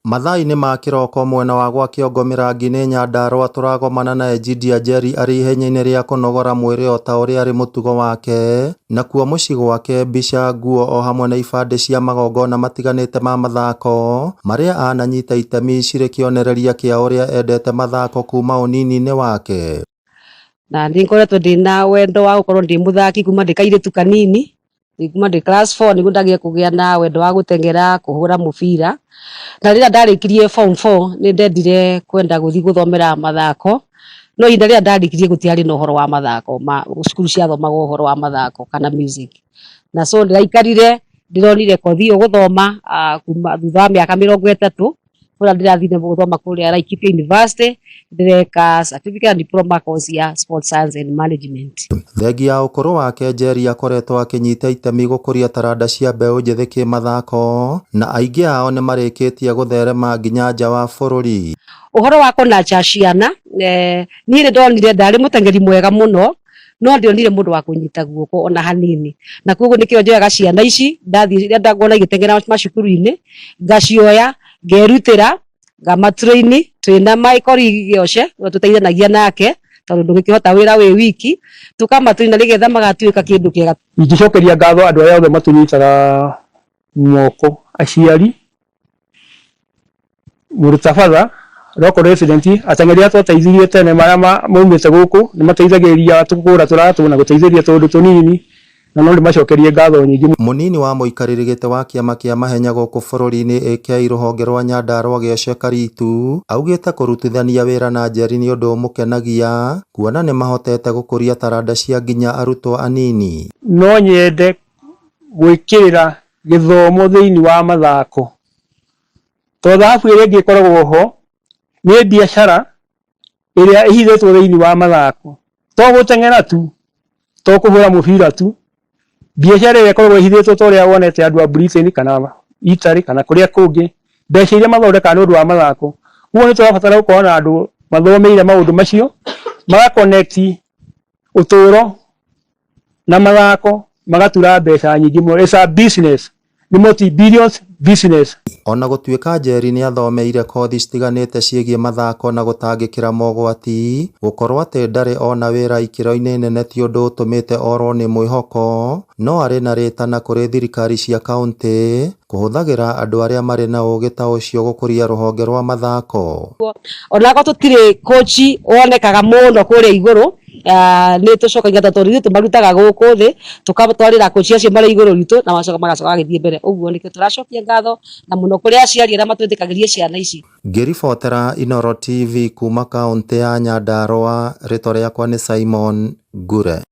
Mathaa-inĩ ma kĩroko mwena wa gwa kĩongo Mĩrangi-inĩ Nyandarua tũragomana na Egidia Njeri arĩ ihenya-inĩ rĩa kũnogora mwĩrĩ ota ũrĩa arĩ mũtugo wake, nakuo mũciĩ gwake mbica, nguo o hamwe na ibandĩ cia magongona matiganĩte ma mathako marĩa ananyita itemi cirĩ kĩonereria kĩa ũrĩa endete mathako kuma ũnini-inĩ wake. Na nĩ ngoretwo ndĩna wendo wa gũkorwo ndĩ mũthaki kuma ndĩ kairĩtu kanini, kuma ndĩ class 4 nĩguo ndagire kũgĩa na wendo wa gũteng'era, kũhũra mũbira. Na rĩrĩa ndarĩkirie form 4 nĩ ndendire kwenda gũthiĩ gũthomera mathako, no ihinda rĩrĩa ndarĩkirie gũtiarĩ na ũhoro wa mathako, ma cukuru ciathomaga ũhoro wa mathako kana music. Na so ndĩraikarire ndĩronire kothi ĩyo gũthoma kuma thutha wa mĩaka 30 kũrĩa ndĩrathire gũthoma kũrĩa Laikipia University, ndĩreka certificate and diploma course ya sports science and management. Thengia ya ũkũrũ wake Njeri akoretwo akĩnyita itemi gũkũria taranda cia mbeũ njĩthĩ kĩmathako na aingĩ ao nĩmarĩkĩtie gũtherema nginya nja wa bũrũri. Ũhoro wa kũnacha ciana, niĩ nĩ ndonire ndarĩ mũteng'eri mwega mũno, no ndionire mũndũ wa kũnyita guoko ona hanini, na koguo nĩkĩo njoyaga ciana ici ndathiĩ rĩrĩa nguona igĩteng'era macukuru-inĩ, ngacioya ngerutĩra ngamatrain. Twĩna my colleague Gĩoce ũrĩa tũteithanagia nake tondũ ndũngĩkĩhota wĩra wĩ wiki, tũkamatrain nĩgetha magatuĩka kĩndũ kĩega. Ingĩcokeria ngatho andũ arĩa othe matũnyitaga moko, aciari, mũrutabatha, local resident, ateng'eri arĩa twateithirie tene marĩa maumĩte gũkũ nĩ mateithagĩrĩria kũgũra tũratũ na gũteithĩrĩria tũũndũ tũnini, na no ndĩmacokerie ngatho nyingĩ. Mũnini wa mũikarĩri gĩtĩ wa kĩama kĩa mahenya gũkũ bũrũri-inĩ AK rũhonge rwa Nyandarua Gĩoce Karitu augĩte kũrutithania wĩra na Njeri nĩ ũndũ ũmũkenagia kuona nĩmahotete gũkũria taranda cia nginya arutwo anini. No nyende gwĩkĩrĩra gĩthomo thĩinĩ wa mathako, tondũ thahabu ĩrĩa ĩngĩ ĩkoragwo ho nĩ biacara ĩrĩa ĩhithĩtwo thĩinĩ wa mathako, to gũteng'era tu, to kũhũra mũbira tu, biacara ĩrĩa ĩkoragwo ĩhithĩtwo ta ũrĩa wonete andũ a Britain kana Italy kana kũrĩa kũngĩ, mbeca iria mathondekaga nĩ ũndũ wa mathako. Koguo nĩ tũrabatara gũkorwo na andũ mathomeire maũndũ macio, maga connect ũtũũro na mathako, magatura mbeca nyingĩ mũno. It's a business, nĩ multi billions business. Ona gũtuĩka Njeri nĩathomeire kothi citiganĩte ciĩgiĩ mathako na gũtangĩkĩra mogwati, gũkorwo atĩ ndarĩ ona wĩra ikĩro-inĩ nene ti ũndũ ũtũmĩte orwo nĩ mwĩhoko, no arĩ na rĩtana kũrĩ thirikari cia kauntĩ kũhũthagĩra andũ arĩa marĩ na ũgĩ ta ũcio gũkũria rũhonge rwa mathako. Onakorwo tũtirĩ coach wonekaga mũno kũrĩa igũrũ, nĩ tũcokagia tondũ ithuĩ tũmarutaga gũkũ thĩ, tũkamatwarĩra coach acio marĩ igũrũ ritũ na magacoka magagĩthiĩ mbere. Ũguo nĩkĩo tũracokia ngatho na mũno kũrĩ aciari arĩa matwĩtĩkagĩria ciana ici. Ngĩribotera Inooro TV kuma kaũntĩ ya Nyandarua, rĩtwa rĩakwa nĩ Simon Ngure.